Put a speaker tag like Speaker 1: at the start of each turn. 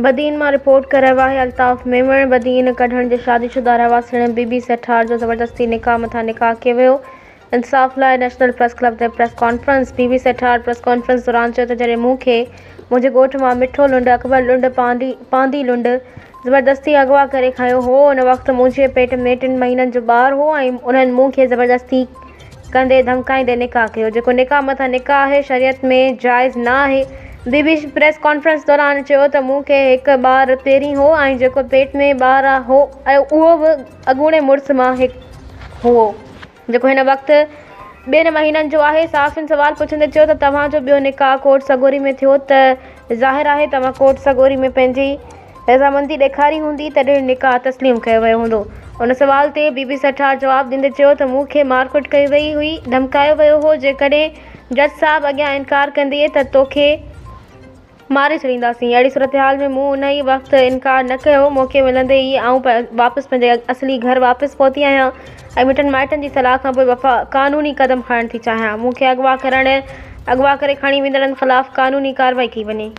Speaker 1: بدين مان رپورٽ ڪري رهيو آهي الطاف ميمڻ، بدين ڪڍڻ جي شادي شده رهواسڻ بي بي سيٺار جو زبردستي نڪاح مٿان نڪاح ڪيو ويو، انصاف لاء نيشنل پريس ڪلب تي press conference, Bibi Sethar press conference دوران چيو ته جڏهن مون کي منهنجي ڳوٺ مان مٺو لنڊ، اڪبر لنڊ، پانڌي لنڊ زبردستي اغوا ڪري کنيو هو، ان وقت منهنجي پيٽ ۾ ٽن مهينن جو ٻار هو ۽ انهن مون کي زبردستي ڪندي ڌمڪائيندي نڪاح ڪيو جيڪو نڪاح مٿان نڪاح آهي شريعت ۾ جائز نه آهي. بي بي پريس ڪانفرنس دوران چيو ته مون کي هڪ ٻار پهرين هو ۽ جيڪو پيٽ ۾ ٻار هو اهو به اڳوڻي مڙس مان هو جيڪو هن وقت ٻن مهينن جو آهي. صحافين سوال پڇندي چيو ته توهان جو ٻيو نڪاح ڪورٽ سڳوري ۾ ٿيو ته ظاهر آهي توهان ڪورٽ سڳوري ۾ پنهنجي رضامندي ڏيکاري هوندي تڏهن نڪاح تسليم ڪيو ويو هوندو. ان سوال تي بي بي سٺار جواب ڏيندي چيو ته مون کي مارڪٽ ڪئي وئي هئي، ڌمڪايو ويو هو، جيڪڏهن جج صاحب اڳيان انڪار ڪندينء ته توکي ماري ڇڏينداسين. اهڙي صورتحال ۾ مون ان ئي وقت انڪار نه ڪيو، موقعي ملندي ئي آئون واپس پنهنجي اصلي گهر واپس پهتي آهيان ۽ مٽن مائٽن جي صلاح کانپوء قانوني قدم کڻڻ ٿي چاهيان، مون کي اغوا ڪرڻ اغوا ڪري کڻي ويندڙن خلاف قانوني ڪارروائي ڪئي وڃي.